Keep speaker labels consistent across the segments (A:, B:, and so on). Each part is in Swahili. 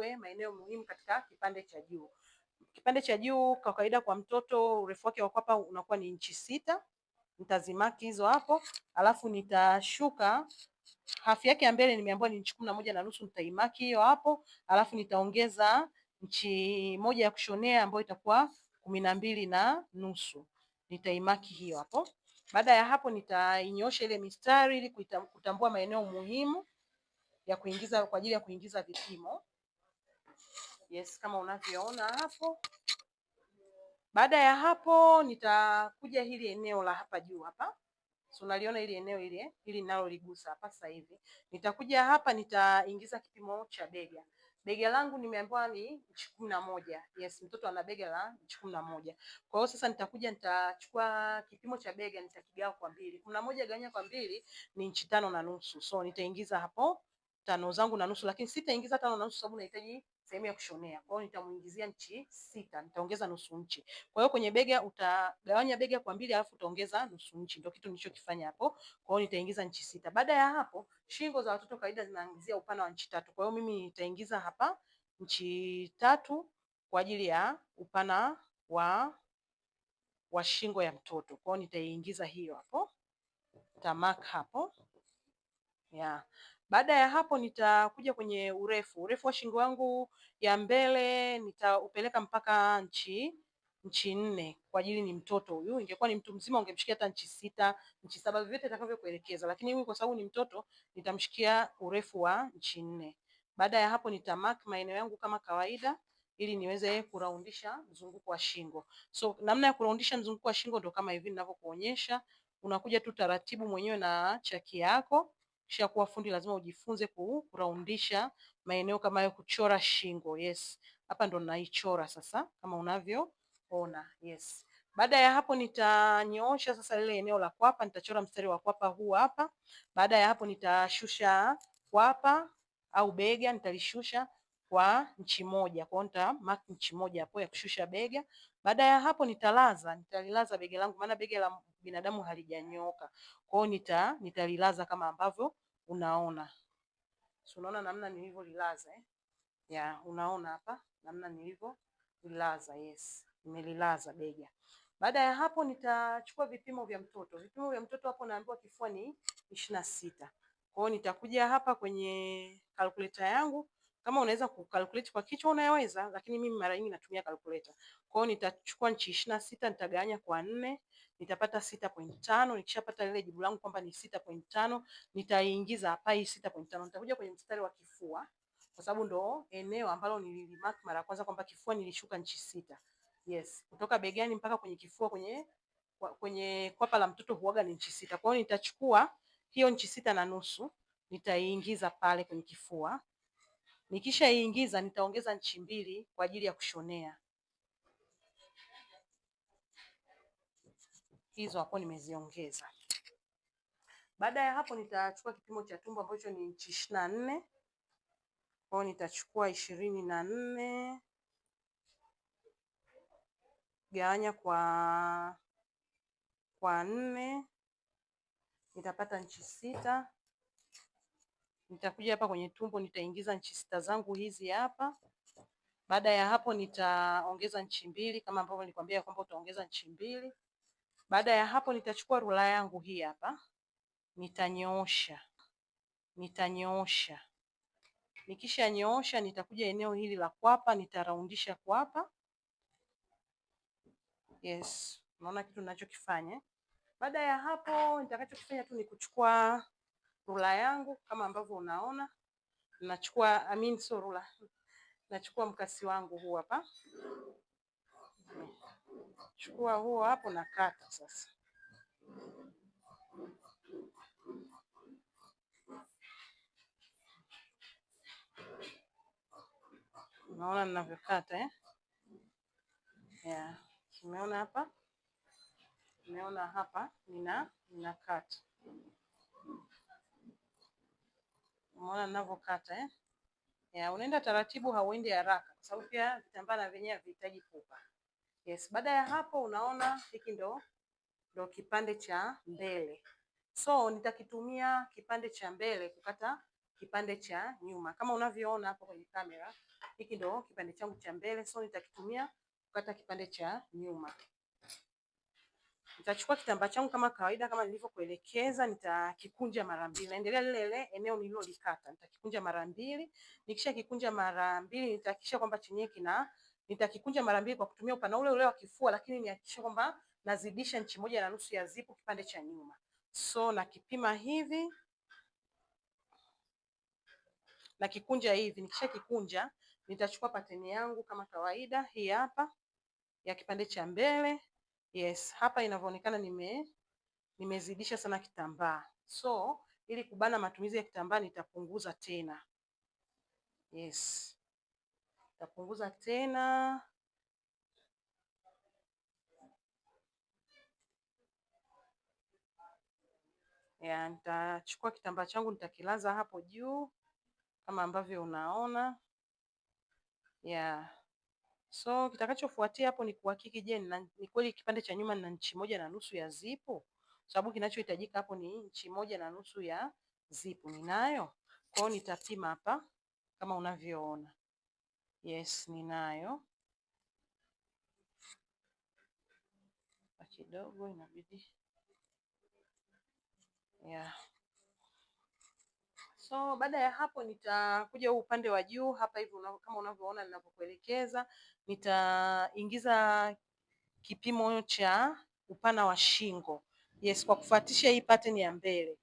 A: nitambue maeneo muhimu katika kipande cha juu. Kipande cha juu kwa kawaida kwa mtoto urefu wake wa kwapa unakuwa ni inchi 6. Nitazimaki hizo hapo, alafu nitashuka hafu yake ya mbele nimeambiwa ni inchi 11.5, nitaimaki hiyo hapo, alafu nitaongeza inchi 1 ya kushonea ambayo itakuwa 12.5. Nitaimaki hiyo hapo. Baada ya hapo nitainyoosha ile mistari ili kutambua maeneo muhimu ya kuingiza kwa ajili ya kuingiza vipimo. Yes, kama unavyoona hapo. Baada ya hapo nitakuja hili eneo la hapa juu hapa. So unaliona hili eneo hili, hili ninaloligusa hapa sasa hivi. Nitakuja hapa nitaingiza kipimo cha bega. Bega langu nimeambiwa ni inchi 11. Yes, mtoto ana bega la inchi 11. Kwa hiyo sasa nitakuja nitachukua kipimo cha bega nitakigawa kwa 2. 11 gawanya kwa 2 ni inchi 5.5. So nitaingiza hapo 5 zangu na nusu, lakini sitaingiza 5.5 sababu nahitaji sehemu ya kushonea. Kwa hiyo nitamuingizia inchi 6, nitaongeza nusu inchi. Kwa hiyo kwenye bega utagawanya bega kwa 2 alafu utaongeza nusu inchi. Ndio kitu nilichokifanya hapo. Kwa hiyo nitaingiza inchi 6. Baada ya hapo shingo za watoto kawaida zinaanzia upana wa inchi 3. Kwa hiyo mimi nitaingiza hapa inchi 3 kwa ajili ya upana wa shingo ya mtoto. Kwa hiyo nitaingiza hiyo hapo. Nitamark hapo. Yeah. Baada ya hapo nitakuja kwenye urefu. Urefu wa shingo yangu ya mbele nitaupeleka mpaka inchi 4 kwa ajili ni mtoto huyu. Ingekuwa ni mtu mzima ungemshikia hata inchi 6, inchi 7, vyovyote itakavyokuelekeza. Lakini huyu kwa sababu ni mtoto nitamshikia urefu wa inchi 4. Baada ya hapo nitamark maeneo yangu kama kawaida ili niweze kuraundisha mzunguko wa shingo. So namna ya kuraundisha mzunguko wa shingo ndo kama hivi ninavyokuonyesha. Unakuja tu taratibu mwenyewe na chaki yako. Kisha kuwa fundi lazima ujifunze kuraundisha maeneo kama hayo, kuchora shingo. Yes, hapa ndo naichora sasa kama unavyoona. Yes. Baada ya hapo nitanyoosha sasa lile eneo la kwapa, nitachora mstari wa kwapa huu hapa. Baada ya hapo nitashusha kwapa au bega, nitalishusha kwa inchi 1. Kwa hiyo nita mark inchi 1 hapo ya kushusha bega. Baada ya hapo nitalilaza bega langu maana bega la binadamu halijanyooka. Kwa hiyo nitalilaza kama ambavyo unaona. So unaona namna nilivyolilaza? Yeah, unaona hapa namna nilivyolilaza. Yes, nimelilaza bega. Baada ya hapo nitachukua vipimo vya mtoto. Vipimo vya mtoto hapo naambiwa kifua ni 26. Kwa hiyo nitakuja hapa kwenye calculator yangu. Kama unaweza kucalculate kwa kichwa unaweza, lakini mimi mara nyingi natumia calculator. Kwa hiyo nitachukua inchi 26 nitagawanya kwa 4, nitapata 6.5. Nikishapata lile jibu langu kwamba ni 6.5, nitaingiza hapa hii 6.5. Nitakuja kwenye mstari wa kifua kwa sababu ndo eneo ambalo nilimark mara kwanza kwamba kifua nilishuka inchi 6. Yes, kutoka begani mpaka kwenye kifua kwenye kwapa la mtoto huaga ni inchi 6. Kwa hiyo nitachukua hiyo inchi 6.5 nitaiingiza pale kwenye kifua. Nikishaiingiza nitaongeza inchi 2 kwa ajili ya kushonea. Hizo hapo nimeziongeza. Baada ya hapo nitachukua kipimo cha tumbo ambacho ni inchi 24. Kwa hiyo nitachukua 24 gawanya kwa 4 nitapata inchi 6. Nitakuja hapa kwenye tumbo nitaingiza inchi 6 zangu hizi hapa. Baada ya hapo nitaongeza inchi 2 kama ambavyo nilikwambia kwamba utaongeza inchi 2. Baada ya hapo nitachukua rula yangu hii hapa, nitanyoosha. Nitanyoosha. Nikishanyoosha nitakuja eneo hili la kwapa, nitaraundisha kwapa. Yes, unaona kitu ninachokifanya. Baada ya hapo nitakachokifanya tu ni kuchukua rula yangu kama ambavyo unaona. Nachukua, I mean so rula. Nachukua mkasi wangu huu hapa. Chukua huo hapo na kata sasa. Unaona ninavyokata? Yeah. Umeona hapa? Umeona hapa ninakata. Umeona ninavyokata? Yeah, unaenda taratibu, hauendi haraka kwa sababu pia vitambaa na vyenyewe havihitaji pupa. Yes, baada ya hapo unaona hiki ndo kipande cha mbele. So nitakitumia kipande cha mbele kukata kipande cha nyuma. Kama unavyoona hapo kwenye kamera, hiki ndo kipande changu cha mbele, so nitakitumia kukata kipande cha nyuma. Nitachukua kitambaa changu kama kawaida, kama nilivyokuelekeza, nitakikunja mara mbili. Naendelea lile lile eneo nililolikata, nitakikunja mara mbili. Nikisha kikunja mara mbili, nitahakikisha kwamba chenyewe kina, nitakikunja mara mbili kwa kutumia upana ule ule wa kifua, lakini nihakikishe kwamba nazidisha inchi 1.5 ya zipu kipande cha nyuma. So nakipima hivi, nakikunja hivi. Nikisha kikunja, nitachukua pateni yangu kama kawaida, hii hapa ya kipande cha mbele. Yes, hapa inavyoonekana nimezidisha sana kitambaa. So ili kubana matumizi ya kitambaa nitapunguza tena. Yes. Nitapunguza tena. Ya, nitachukua kitambaa changu nitakilaza hapo juu kama ambavyo unaona. Ya. So kitakachofuatia hapo ni kuhakiki, je, ni kweli kipande cha nyuma nina inchi 1.5 ya zipu? Sababu kinachohitajika hapo ni inchi 1.5 ya zipu. Ninayo. Kwa hiyo nitapima hapa kama unavyoona. Yes, ninayo. Kidogo inabidi. Yeah. So baada ya hapo nitakuja huu upande wa juu hapa hivi kama unavyoona ninavyokuelekeza, nitaingiza kipimo cha upana wa shingo. Yes, kwa kufuatisha hii pattern ya mbele.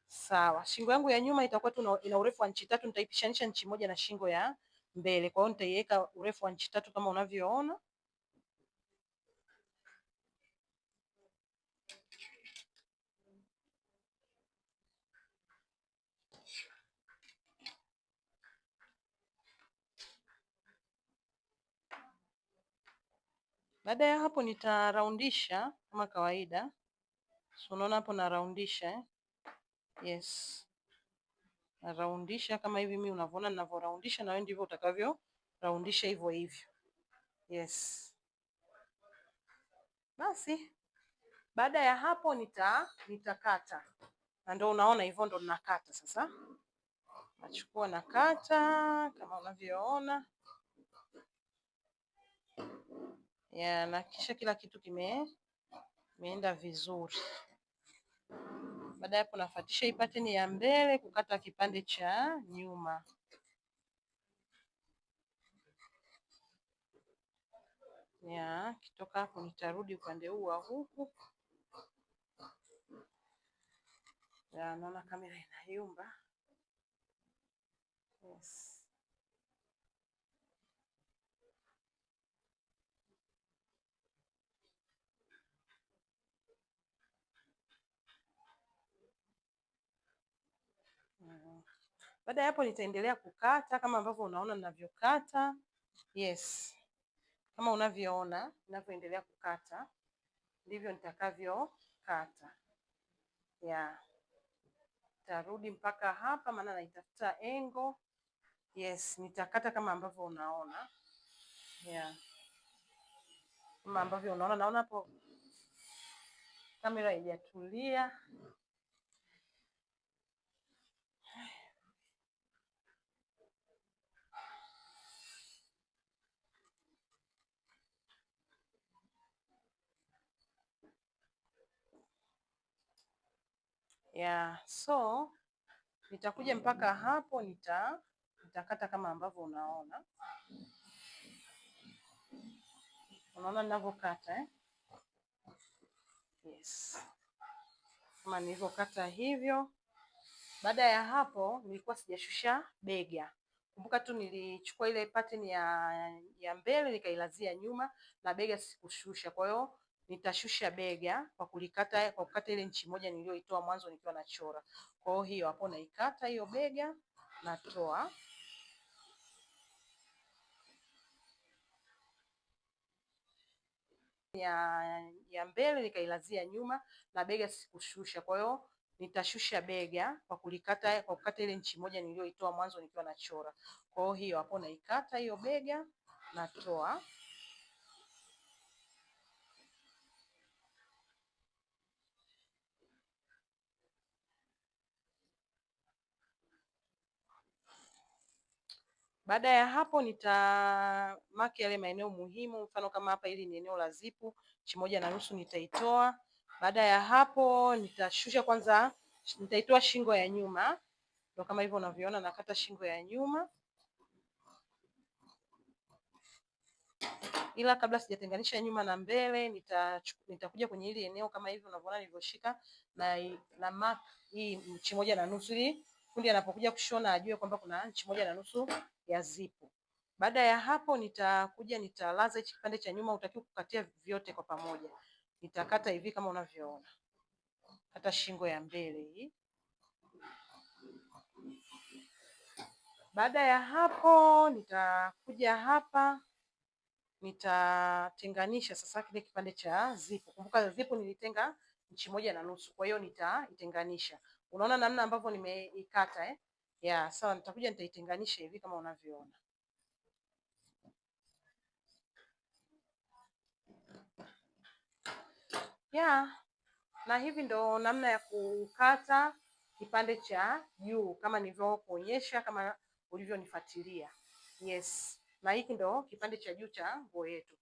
A: Sawa, shingo yangu ya nyuma itakuwa tu ina urefu wa inchi 3, nitaipishanisha inchi 1 na shingo ya mbele. Kwa hiyo nitaiweka urefu wa inchi 3 kama unavyoona. Baada ya hapo nitaraundisha kama kawaida. So unaona hapo naraundisha, Yes. Naraundisha kama hivi mimi unavyoona ninavyoraundisha, na wewe ndivyo utakavyo raundisha hivyo hivyo. Yes. Basi baada ya hapo nitakata. Na ndio unaona hivyo ndo ninakata sasa. Nachukua nakata kama unavyoona. Ya, na kisha kila kitu kimeenda vizuri. Baada ya hapo nafuatisha hii pattern ya mbele kukata kipande cha nyuma. Ya, kitoka hapo nitarudi upande huu wa huku. Ya, naona kamera inayumba. Yes. Baada ya hapo nitaendelea kukata kama ambavyo unaona ninavyokata. Yes. Kama unavyoona ninavyoendelea kukata ndivyo nitakavyokata. Yeah. Nitarudi mpaka hapa maana naitafuta engo. Yes, nitakata kama ambavyo unaona. Yeah. Kama ambavyo unaona, naona hapo kamera haijatulia. Yeah, so nitakuja mpaka hapo nitakata kama ambavyo unaona. Unaona ninavyokata, Yes. Kama nilivyokata hivyo. Baada ya hapo nilikuwa sijashusha bega. Kumbuka tu nilichukua ile pattern ya mbele nikailazia nyuma na bega sikushusha. Kwa hiyo nitashusha bega kwa kulikata, kwa kukata ile inchi 1 niliyoitoa mwanzo nikiwa nachora. Kwa hiyo hiyo hapo naikata hiyo bega, natoa. Ya mbele nikailazia nyuma na bega sikushusha. Kwa hiyo nitashusha bega kwa kulikata, kwa kukata ile inchi 1 niliyoitoa mwanzo nikiwa nachora. Kwa hiyo hiyo hapo naikata hiyo bega, natoa. Baada ya hapo nitamaki yale maeneo muhimu, mfano kama hapa, hili ni eneo la zipu, inchi 1.5 nitaitoa. Baada ya hapo nitashusha kwanza, nitaitoa shingo ya nyuma, ndio kama hivyo unavyoona, nakata shingo ya nyuma. Ila kabla sijatenganisha nyuma na mbele, nitakuja kwenye hili eneo kama hivi unavyoona nilivyoshika na mark hii inchi 1.5, ili fundi anapokuja kushona ajue kwamba kuna inchi 1.5 ya zipu. Baada ya hapo nitakuja nitalaza hichi kipande cha nyuma, hutakiwi kukatia vyote kwa pamoja. Nitakata hivi kama unavyoona, kata shingo ya mbele hii. Baada ya hapo nitakuja hapa nitatenganisha sasa kile kipande cha zipu. Kumbuka zipu nilitenga inchi 1.5, kwa hiyo nitaitenganisha. Unaona namna ambavyo nimeikata eh? Ya, sawa, nitakuja nitaitenganisha hivi kama unavyoona. Ya, na hivi ndo namna ya kukata kipande cha juu kama nilivyokuonyesha, kama ulivyonifuatilia. Yes. Na hiki ndo kipande cha juu cha nguo yetu.